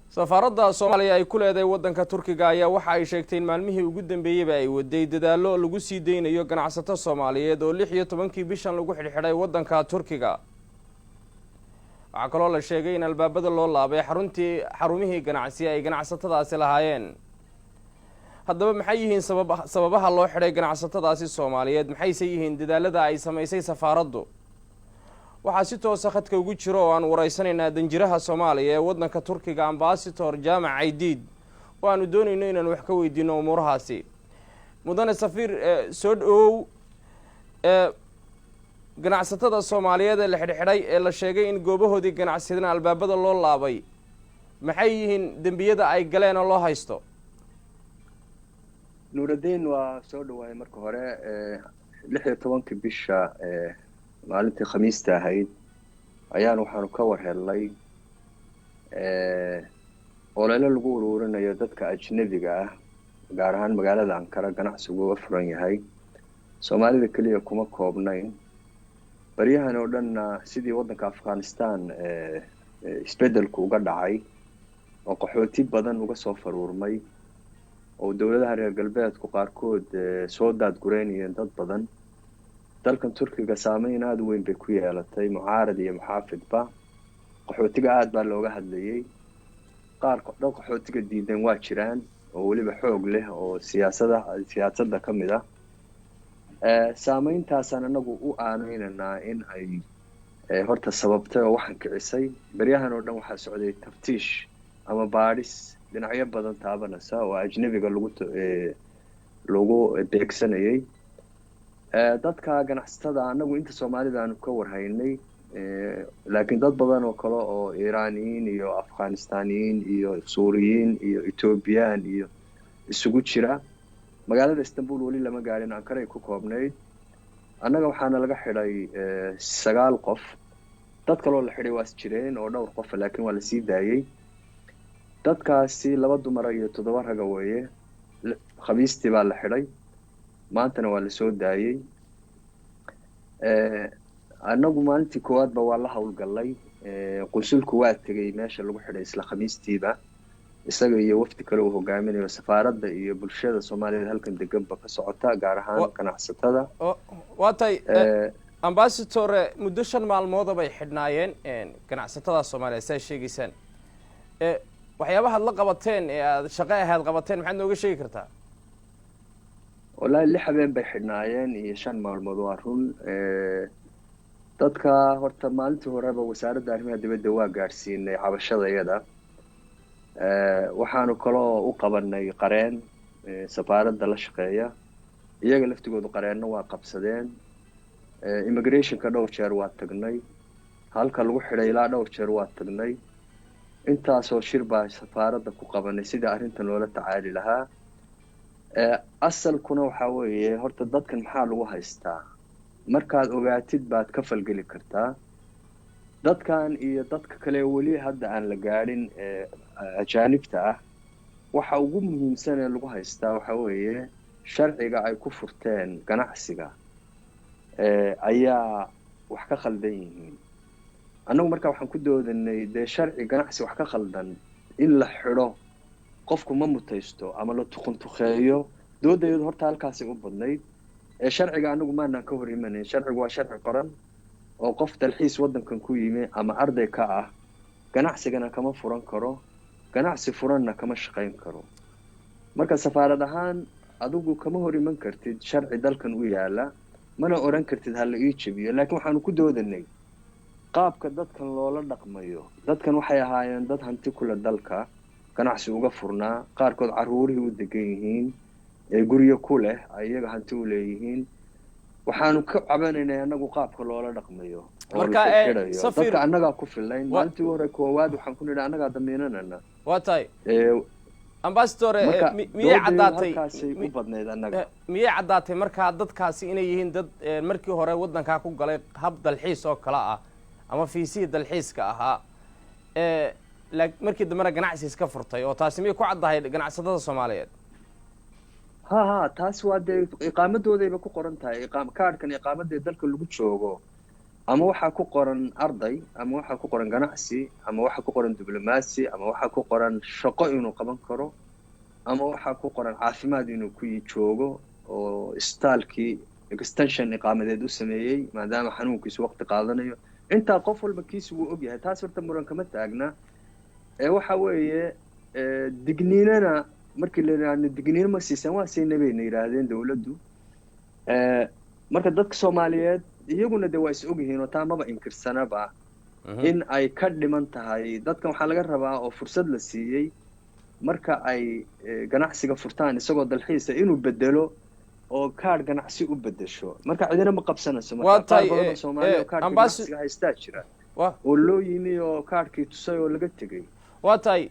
Safaaradda Soomaaliya ay ku leedahay waddanka Turkiga ayaa waxa ay sheegtay in maalmihii ugu dambeeyeyba ay waday dadaallo lagu sii deynayo ganacsato Soomaaliyeed oo 16-kii bishan lagu xidhxidhay waddanka Turkiga. Waxaa kaloo la sheegay in albaabada loo laabay xaruntii xarumihii ganacsi ay ganacsatadaasi lahaayeen. Haddaba, maxay yihiin sababaha loo xidhay ganacsatadaasi Soomaaliyeed? Maxayse yihiin dadaalada ay samaysay safaaraddu? Waxaa si toosa khadka ugu jiro oo aan wareysanaynaa danjiraha Soomaaliya ee waddanka Turkiga, Ambassador Jaamac Caydiid, oo aanu doonayno inaanu wax ka weydiino umuurahaasi. Mudane safiir, soo dhawow. Ganacsatada Soomaaliyeed ee la xidhxidhay ee la sheegay in goobahoodii ganacsidana albaabada loo laabay, maxay yihiin dembiyada ay galeen oo loo haysto? Nuuraddiin, waa soo dhawaayay. Marka hore, 16-kii bisha, maalintii Khamiista ahayd, ayaan waxaanu ka war helnay olole lagu ururinayo dadka ajnebiga ah, gaar ahaan magaalada Ankara ganacsigu uga furan yahay. Soomaalida keliya kuma koobnayn. Baryahan oo dhanna, sidii waddanka Afghanistan isbeddelku uga dhacay oo qaxooti badan uga soo faruurmay oo dowladaha reer galbeedku qaarkood soo daadgureynayeen dad badan, dalkan Turkiga saameyn aada u weyn bay ku yeelatay, mucaarad iyo muxaafidba. Qaxootiga aada baa looga hadlayay. Qaar dad qaxootiga diidan waa jiraan oo weliba xoog leh oo siyaasadda ka mid ah. Saameyntaasaan anagu u aaneynaynaa in ay horta sababtay oo waxaan kicisay. Beryahan oo dhan waxaa socday taftiish ama baadhis dhinacyo badan taabanaysa oo ajnebiga lagu beegsanayay. Dadka ganacsatada, anagu inta Soomaalida aanu ka warhaynay, laakiin dad badan oo kale oo Iiraaniyiin iyo Afghanistaniyiin iyo Suuriyiin iyo Ethoobiyan iyo isugu jira, magaalada Istanbul weli lama gaadhin, Ankaray ku koobnayd. Annaga waxaana laga xidhay sagaal qof. Dad kaloo la xidhay waas jireen oo dhowr qofa, laakiin waa lasii daayey. Dadkaasi laba dumara iyo toddoba raga weeye. Khamiistii baa la xidhay, maantana waa lasoo daayey. Annagu maalintii koowaadba waa la howlgallay. Qunsulku waa tegey meesha lagu xidhay isla khamiistiiba, isaga iyo wafdi kale uu hogaaminayo, safaaradda iyo bulshada Soomaaliyeed halkan deganba ka socota, gaar ahaan ganacsatada. Waa tahay, Ambassador. Muddo 5 maalmooda bay xidhnaayeen ganacsatada Soomaaliya, saa sheegeysaan. Waxyaabahaad la qabateen ee aada shaqo ahaad qabateen, maxaad nooga sheegi kartaa? Wallaahi, 6 habeen bay xidhnaayeen iyo 5 maalmood, waa run. Dadka horta maalintii horeba Wasaaradda Arrimaha Dibadda waa gaadhsiinay cabashada iyada. Waxaanu kaloo u qabanay qareen safaaradda la shaqeeya. Iyaga laftigoodu qareenno waa qabsadeen. Immigrationka dhowr jeer waa tagnay, halka lagu xidhay ilaa dhowr jeer waa tagnay. Intaasoo shir baa safaaradda ku qabanay sidii arrintan loola tacaali lahaa. Asalkuna waxaa weeye, horta dadkan maxaa lagu haystaa? Markaad ogaatid baad ka falgeli kartaa. Dadkan iyo dadka kale weli hadda aan la gaadhin ee ajaanibta ah, waxa ugu muhiimsan ee lagu haystaa waxa weeye sharciga ay ku furteen ganacsiga ayaa wax ka khaldan yihiin. Annagu marka waxaan ku doodanay, dee sharci ganacsi wax ka khaldan in la xidho qofku ma mutaysto ama la tuquntukeeyo. Doodayadu horta halkaasay u badnayd. Ee sharciga anagu maanaan ka hor imanayn. Sharcigu waa sharci qoran oo qof dalxiis waddankan ku yimi ama arday ka ah ganacsigana kama furan karo, ganacsi furanna kama shaqayn karo. Marka safaarad ahaan adigu kama hor iman kartid sharci dalkan u yaala, mana oran kartid ha la ii jebiyo. Laakiin waxaanu ku doodanay qaabka dadkan loola dhaqmayo. Dadkan waxay ahaayeen dad hanti kule dalka, ganacsi uga furnaa, qaarkood caruurihii u degan yihiin, ee guryo ku leh, iyaga hanti u leeyihiin. Waxaanu ka cabanaynay anagu qaabka loola dhaqmayo oo la xidhayo dadka. Annagaa ku filayn maalintii hore koowaad waxaan ku nidhi annagaa damiinanana. Waa tahay, Ambassador. Miyay caddaatay halkaasay u badnayd annaga. Miyay caddaatay markaa dadkaasi inay yihiin dad markii hore waddankaa ku galay hab dalxiis oo kale ah ama fiisihii dalxiiska ahaa, markii dambena ganacsi iska furtay? Oo taasi miyay ku caddahay ganacsatada Soomaaliyeed? Ha, taas waa dee iqaamadoodayba ku qoran tahay. Iqaam kaadhkan iqaamadee dalka lagu joogo Ama waxaa ku qoran arday, ama waxaa ku qoran ganacsi, ama waxaa ku qoran diblomaasi, ama waxaa ku qoran shaqo inuu qaban karo, ama waxaa ku qoran caafimaad inuu ku joogo oo isbitaalkii extension iqaamadeed u sameeyey maadaama xanuunkiisu waqti qaadanayo. Intaa qof walba kiisu wuu ogyahay, taas horta muran kama taagna. Waxa weeye, digniinana markii la yidhaahdo digniino ma siisan, waa siinay bayna yidhaahdeen dawladdu. Marka dadka Soomaaliyeed iyaguna de waa is ogyihiin oo taa maba inkirsanaba in ay ka dhiman tahay. Dadkan waxaa laga rabaa oo fursad la siiyey marka ay ganacsiga furtaan isagoo dalxiisa inuu bedelo oo kaadh ganacsi u bedesho. Marka cidina ma qabsanayso. Marka qaar badan oo Soomaaliya oo kaadhka ganacsiga haystaa jira oo loo yimi oo kaadhkii tusay oo laga tegey. Waa tahay,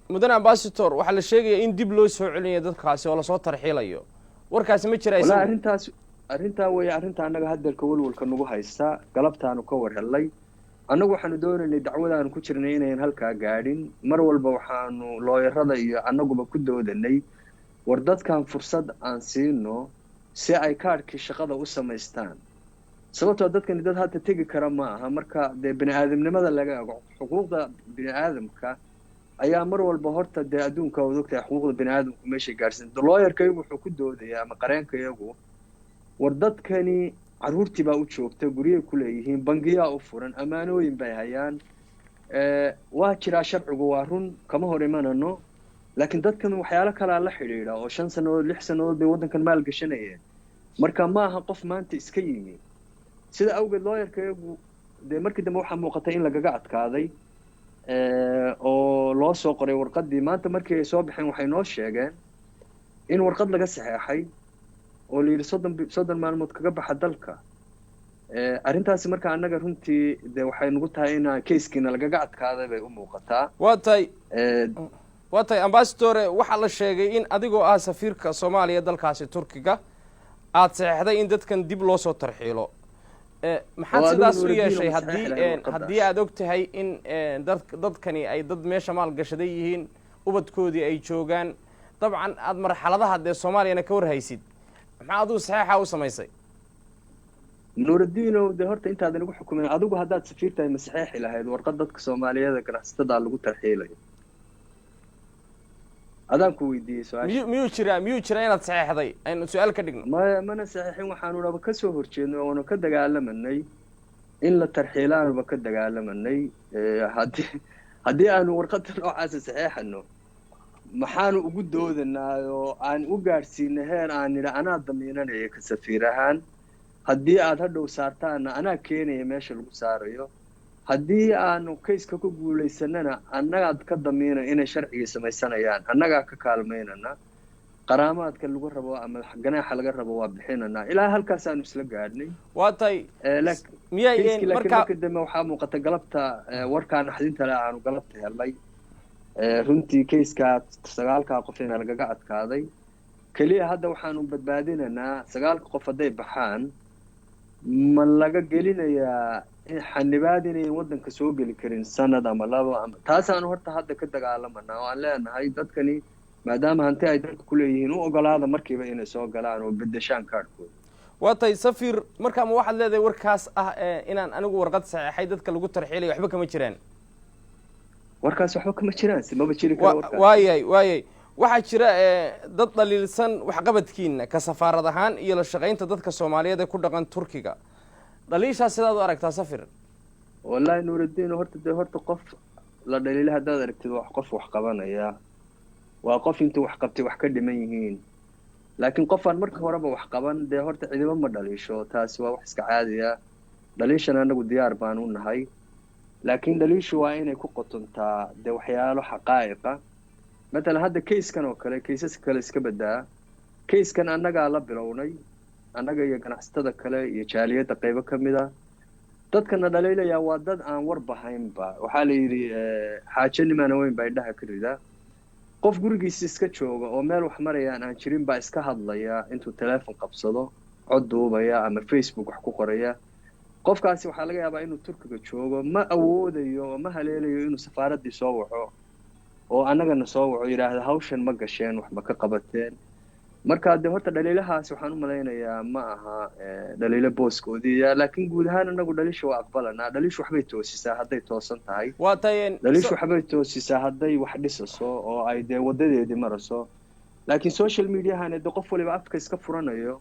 mudane ambassador, waxaa la sheegaya in dib loo soo celinayo dadkaasi oo lasoo tarxiilayo. Warkaasi ma jira? Wallahi arrintaas, arrintaa weeye arrinta annaga haddeerka walwalka nagu haysta. Galabtaanu ka war hellay. Annagu waxaanu doonaynay dacwadaanu ku jirnay inayan halkaa gaadhin. Mar walba waxaanu looyarada iyo annaguba ku doodanay, war dadkan fursad aan siino si ay kaadhkii shaqada u samaystaan, sababtoo dadkani dad hadda tegi kara ma aha. Marka dee bini aadamnimada laga ego, xuquuqda bini aadamka ayaa mar walba horta dee adduunka waad ogtahay xuquuqda bini aadamku meeshay gaadhsiin. Looyarka iyagu wuxuu ku doodayaa ama qareenka iyagu, war dadkani carruurtii baa u joogta, guryay ku leeyihiin, bangiyaa u furan, ammaanooyin bay hayaan. Waa jiraa sharcigu, waa run, kama hor imanano, laakiin dadkan waxyaalo kalaa la xidhiidha oo 5 sannadood, 6 sannadood bay waddankan maal gashanayeen. Marka ma aha qof maanta iska yimi. Sida awgeed looyarka iyagu dee markii dambe waxaa muuqatay in lagaga adkaaday oo loo soo qoray warqaddii. Maanta markii ay soo baxeen waxay noo sheegeen in warqad laga saxeexay oo la yidhi 30 maalmood kaga baxa dalka. Arrintaasi marka annaga runtii dee waxay nagu tahay ina kayskiina lagaga adkaaday bay u muuqataa. Waa tahay, waa tahay ambassador. Waxaa la sheegay in adigoo ah safiirka Soomaaliya dalkaasi Turkiga aada saxeexday in dadkan dib loo soo tarxiilo. Maxaad sidaas u yeeshay haddii aada og tahay in dadkani ay dad meesha maalgashaday yihiin, ubadkoodii ay joogaan, dabcan aada marxaladaha dee Soomaaliyana ka warhaysid? Maxaa adigu saxeexa u samaysay? Nuuraddiinow, dee horta intaadan igu xukumin, adigu haddaad safiir tahay ma saxeexi lahayd warqad dadka Soomaaliyeed ganacsatada lagu tarxiilayo? Adaan ku weydiiyey su-aasha. Miyuu jiraa inaad saxeexday? Aynu su-aal ka dhigno. Maya, mana saxeexin. Waxaanunaba ka soo horjeednay oonu ka dagaalamanay in la tarxiilaanuba ka dagaalamanay. Haddii aanu warqadda noocaasa saxeexano, maxaanu ugu doodanaa oo aan u gaadhsiina heer aan nidhi anaa damiinanaya ka safiir ahaan, haddii aad hadhow saartaanna anaa keenaya meesha lagu saarayo, haddii aanu kayska ku guulaysanana annagaad ka damiina inay sharcigii samaysanayaan, annagaa ka kaalmaynana, qaraamaadka lagu rabo ama ganaaxa laga rabo waa bixinanaa. Ilaa halkaasaanu isla gaadhnay. Waa tahay. Miyay laakiin marka dambe waxaa muuqata galabta warkaa naxdinta le aanu galabta helnay, runtii kayskaa sagaalkaa qof ina lagaga adkaaday. Keliya hadda waxaanu badbaadinaynaa sagaalka qof hadday baxaan, ma laga gelinayaa xanibaad inayn waddanka soo geli karin sanad ama labo ama taasaanu horta hadda ka dagaalamanaa oo aan leenahay dadkani maadaama hanti ay dalka kuleeyihiin, u ogolaada markiiba inay soo galaan oo bedeshaan kaadhkooda. Waa tahay safir. Markaa ma waxaad leedahay warkaas ah inaan anigu warqad saxeexay dadka lagu tarxiilay waxba kama jiraan? Warkaas waxba kama jiraan, si maba jiri karo warkaas. Waayahay. Waxaa jira dad dhaliilsan waxqabadkiina ka safaarad ahaan iyo la shaqaynta dadka Soomaaliyeed ee ku dhaqan Turkiga. Dhaliishaas sidaad u aragtaa, safir? Wallahi Nuuraddiin, horta dee horta qof la dhaliila haddaad aragtid, wax qof wax qabanaya waa qof intuu wax qabtay wax ka dhiman yihiin. Laakiin qofaan marka horeba wax qaban dee horta cidiba ma dhaliisho, taasi waa wax iska caadiya. Dhaliishana anagu diyaar baan u nahay, laakiin dhaliishu waa inay ku qotontaa dee waxyaalo xaqaa'iqa. Matalan hadda kayskan oo kale, kaysaska kale iska badaa, kayskan annagaa la bilownay, annaga iyo ganacsatada kale iyo jaaliyadda qaybo ka mid a. Dadkana dhaliilayaa waa dad aan war bahaynba. Waxaa la yidhi xaajo nimaana weyn baa indhaha ka rida. Qof gurigiisa iska jooga oo meel wax marayaan aan jirin baa iska hadlaya intuu teleefon qabsado, cod duubaya ama Facebook wax ku qoraya. Qofkaasi waxaa laga yaabaa inuu Turkiga joogo, ma awoodayo oo ma haleelayo inuu safaaraddii soo waco oo annagana soo waco, yidhaahda hawshan ma gasheen, wax ma ka qabateen. Marka dee horta dhaliilahaas waxaan u malaynayaa ma aha dhaliilo booskoodiiya, laakiin guud ahaan anagu dhaliisha waa aqbalanaa. Dhaliishu waxbay toosisaa hadday toosan tahay. Waa tahay. Dhaliishu waxbay toosisaa hadday wax dhisaso oo ay dee wadadeedii maraso. Laakiin social mediahana de qof waliba afka iska furanayo,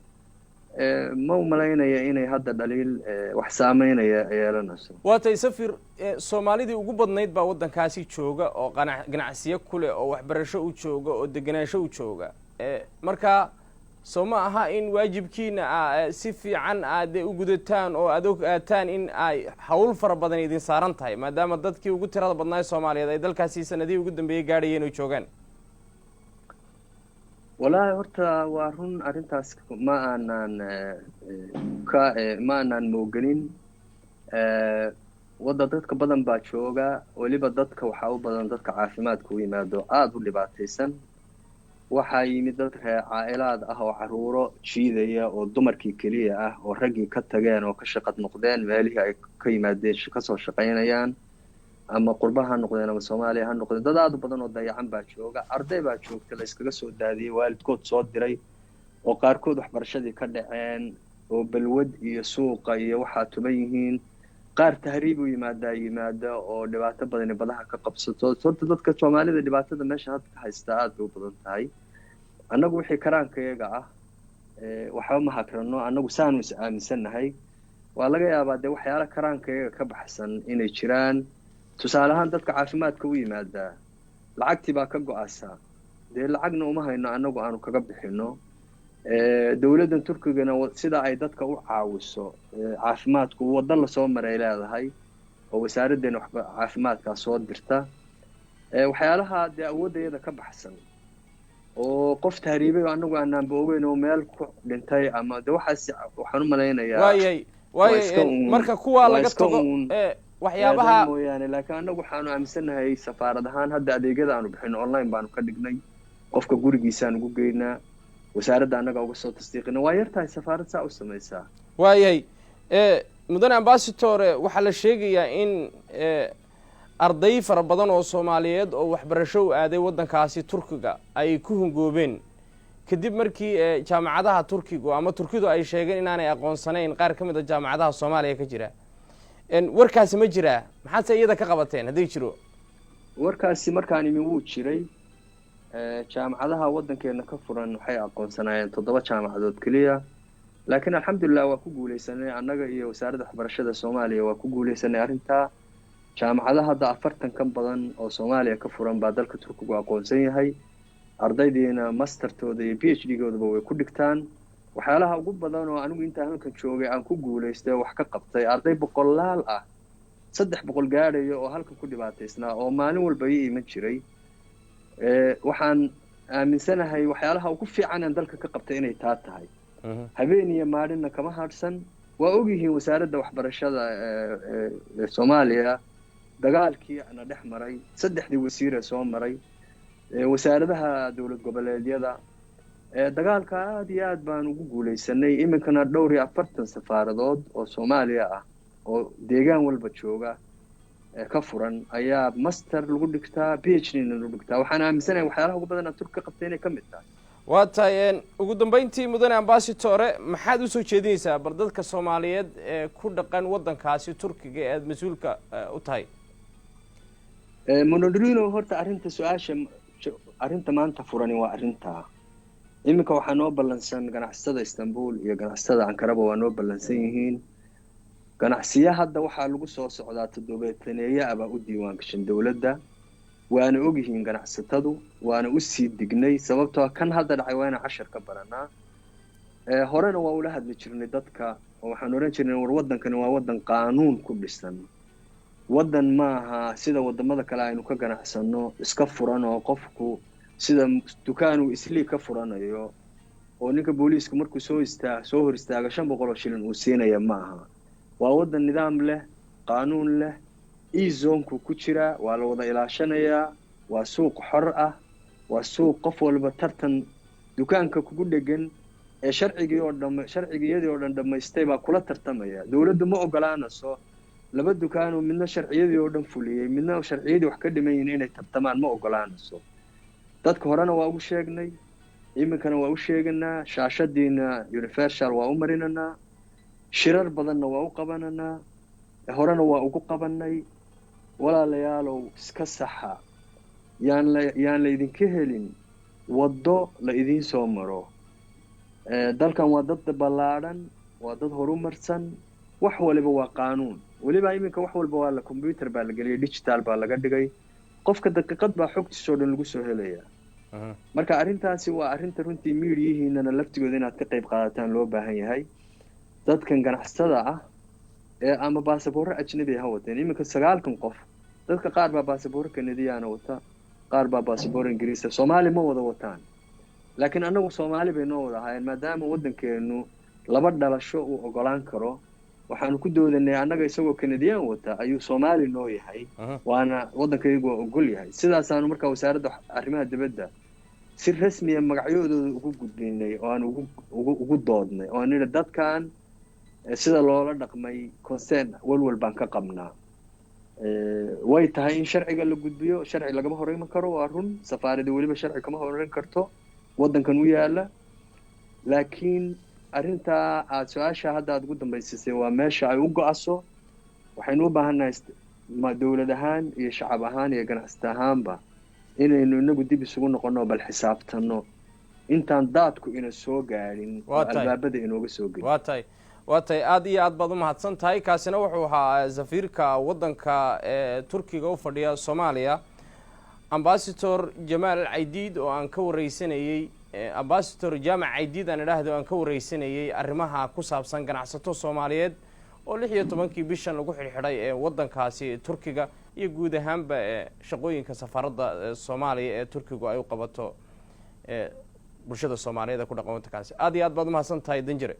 ma u malaynaya inay hadda dhaliil wax saameynaya yeelanayso. Waa tahay safir. Soomaalidii ugu badnayd baa waddankaasi jooga oo ganacsiyo ku leh oo waxbarasho u jooga oo degenaansho u jooga. Marka soo ma aha in waajibkiina a si fiican aad u gudataan oo aad ogaataan in ay hawl fara badan idin saaran tahay, maadaama dadkii ugu tirada badnaa Soomaaliyeed ay dalkaasi sanadihii ugu dambeeyey gaadhayeen oo joogaan? Wallaahi horta waa run arrintaas, ma aanan ka ma aanan mooganin. Wadda dadka badan baa jooga, weliba dadka waxaa u badan dadka caafimaadka u yimaado, aada u dhibaataysan. Waxaa yimid dad ree caa'ilaad ah oo caruuro jiidaya oo dumarkii keliya ah oo raggii ka tageen oo ka shaqad noqdeen meelihii ay ka yimaadeen, kasoo shaqaynayaan, ama qurba ha noqdeen ama Soomaaliya ha noqdeen. Dad aada u badan oo dayacan baa jooga. Arday baa joogta la iskaga soo daadiyey, waalidkood soo diray, oo qaarkood waxbarashadii ka dhaceen oo balwad iyo suuqa iyo waxaa tuban yihiin. Qaar tahriib u yimaadaa yimaada oo dhibaato badani badaha ka qabsato. Horta dadka Soomaalida dhibaatada meesha hadda ka haystaa aada bay u badan tahay. Annagu wixii karaankayaga ah waxba ma hakrano. Annagu saanu is aaminsannahay. Waa laga yaabaa dee waxyaala karaankayaga ka baxsan inay jiraan. Tusaale ahaan, dadka caafimaadka u yimaadaa lacagtii baa ka go-asa, dee lacagna uma hayno annagu aanu kaga bixino. Dowladdan Turkigana sida ay dadka u caawiso caafimaadku waddo lasoo maray leedahay oo wasaaraddeena waxba caafimaadkaa soo dirta. Waxyaalaha dee awooddayada ka baxsan oo qof tahriibay oo annagu aanaanba ogeyn oo meel ku dhintay ama de waxaas, waxaan u malaynayaa Waayay, waayay. Marka kuwaa laga tago waxyaabaha mooyaane, laakiin annagu waxaanu aaminsannahay safaarad ahaan hadda adeegyada aanu bixino online baanu ka dhignay. Qofka gurigiisaan ugu geynaa, wasaaradda annaga uga soo tasdiiqina. Waa yar tahay safaarad saa u samaysaa. Waayahay mudane ambassador, waxaa la sheegayaa in arday fara badan oo Soomaaliyeed oo waxbarasho u aaday waddankaasi Turkiga ay ku hungoobeen kadib markii jaamacadaha Turkigu ama Turkidu ay sheegeen inaanay aqoonsanayn qaar ka mid a jaamacadaha Soomaaliya ka jira. Warkaasi ma jiraa? Maxaadse iyada ka qabateen hadday jiro? Warkaasi markaan imi wuu jiray. Jaamacadaha waddankeena ka furan waxay aqoonsanaayeen 7 jaamacadood keliya, laakiin alxamdulilah waa ku guuleysanay. Annaga iyo wasaaradda waxbarashada Soomaaliya waa ku guuleysanay arrintaa. Jaamacadaha hadda 40 ka badan oo Soomaaliya ka furan baa dalka Turkigu aqoonsan yahay. Ardaydiina mastertooda iyo PhD goodaba way ku dhigtaan. Waxyaalaha ugu badan oo anigu intaan halkan joogay aan ku guulaystay oo wax ka qabtay, arday boqolaal ah, 300 gaadhaya oo halkan ku dhibaataysnaa oo maalin walba ii iman jiray, waxaan aaminsanahay waxyaalaha ugu fiican aan dalka ka qabtay inay taa tahay. Habeen iyo maalinna kama hadhsan. Waa ogyihiin wasaaradda waxbarashada ee Soomaaliya dagaalkii na dhex maray, saddexdii wasiire soo maray, wasaaradaha dowlad goboleedyada. Dagaalka aada iyo aad baan ugu guuleysanay. Iminkana dhowr iyo 40 safaaradood oo Soomaaliya ah oo deegaan walba jooga ka furan ayaa master lagu dhigtaa, PhD na lagu dhigtaa. Waxaan aaminsanahay waxyaalaha ugu badan aan Turki ka qabtay inay ka mid tahay. Waa tahay. Ugu dambeyntii, mudane ambassador, maxaad usoo jeedinaysaa bal dadka Soomaaliyeed ee ku dhaqan waddankaasi Turkiga ee aada mas-uulka u tahay? Monodrino, horta arrinta su-aasha, arrinta maanta furani waa arrintaa. Iminka waxaa noo ballansan ganacsatada Istanbul iyo ganacsatada Ankaraba, waa noo ballansan yihiin. Ganacsiya hadda waxaa lagu soo socdaa toddobeetaneeya abaa u diiwaan gashan dowladda. Waana ogyihiin ganacsatadu, waana usii dignay, sababtoo kan hadda dhacay waa inaan cashar ka baranaa. Horena waa ula hadli jirnay dadka oo waxaan odhan jirnay, war waddankani waa waddan qaanuun ku dhisan, waddan maaha sida waddamada kale aynu ka ganacsano iska furan oo qofku sida dukaanuu islii ka furanayo oo ninka booliisku markuu soo hor istaago 500 oo shilin uu siinaya ma aha. Waa waddan nidaam leh, qaanuun leh, e-zoneku ku jira, waa la wada ilaashanayaa. Waa suuq xor ah, waa suuq qof walba tartan. Dukaanka kugu dhegan ee sharcigii oo dham sharcigiyadii oo dhan dhammaystay baa kula tartamaya. Dowladdu ma ogolaanayso laba dukaanoo midna sharciyadii oo dhan fuliyey, midna sharciyadii wax ka dhiman yihiin inay tartamaan, ma ogolaanayso. Dadka horena waa ugu sheegnay. Iminkana waa u sheeganaa, shaashadiina Universal waa u marinanaa, shirar badanna waa u qabananaa, horena waa ugu qabanay. Walaalayaalow, iska saxa, yaan la idinka helin waddo la idiin soo maro. Dalkan waa dad ballaadhan, waa dad horumarsan, wax waliba waa qaanuun. Weliba iminka wax walba waa la computer baa la geliyay, digital baa laga dhigay, qofka daqiiqad baa xogtiisoo dhan lagu soo helayaa. Marka arrintaasi waa arrinta runtii miidiyihiinana laftigooda inaad ka qayb qaadataan loo baahan yahay. Dadkan ganacsatada ah ee ama baasaboorro ajnabi ha wateen, iminka 9-kan qof, dadka qaar baa baasaboorro Kanadiyaana wata, qaar baa baasaboor Ingiriisa, Soomaali ma wada wataan, laakiin annagu Soomaali bay noo wada ahaayeen. Maadaama waddankeenu laba dhalasho uu ogolaan karo, waxaanu ku doodanay annaga isagoo Kanadiyaan wata ayuu Soomaali noo yahay, waana waddankayagu waa ogol yahay. Sidaasaanu markaa Wasaaradda Arrimaha Dibadda si rasmiya magacyadooda ugu gudbinay oo aan ugu doodnay oo aan nidhi dadkan sida loola dhaqmay concern, walwal baan ka qabnaa. Way tahay in sharciga la gudbiyo, sharci lagama hor iman karo, waa run, safaaradi weliba sharci kama horan karto waddankan u yaala. Laakiin arrintaa aada su-aasha hadda aada ugu dambaysisay waa meesha ay u go-aso. Waxaynu u baahannahay dowlad ahaan iyo shacab ahaan iyo ganacsata ahaanba inaynu inagu dib isugu noqono, bal xisaabtano intaan daadku ina soo gaadhin oo albaabada inooga soo gelin. Waa tahay, aada iyo aad baad u mahadsan tahay. Kaasina wuxuu ahaa safiirka waddanka Turkiga u fadhiya Soomaaliya, Ambassador Jamaal Caydiid, oo aan ka wareysanayey, Ambassador Jaamac Caydiid aan idhaahdo, aan ka wareysanayey arrimaha ku saabsan ganacsato Soomaaliyeed oo 16-kii bishan lagu xidhxidhay ee waddankaasi Turkiga iyo guud ahaanba shaqooyinka safaaradda Soomaaliya ee Turkigu ay u qabato bulshada Soomaaliyeed ee ku dhaqan waddankaasi. Aad iyo aad baad umahadsan tahay, danjire.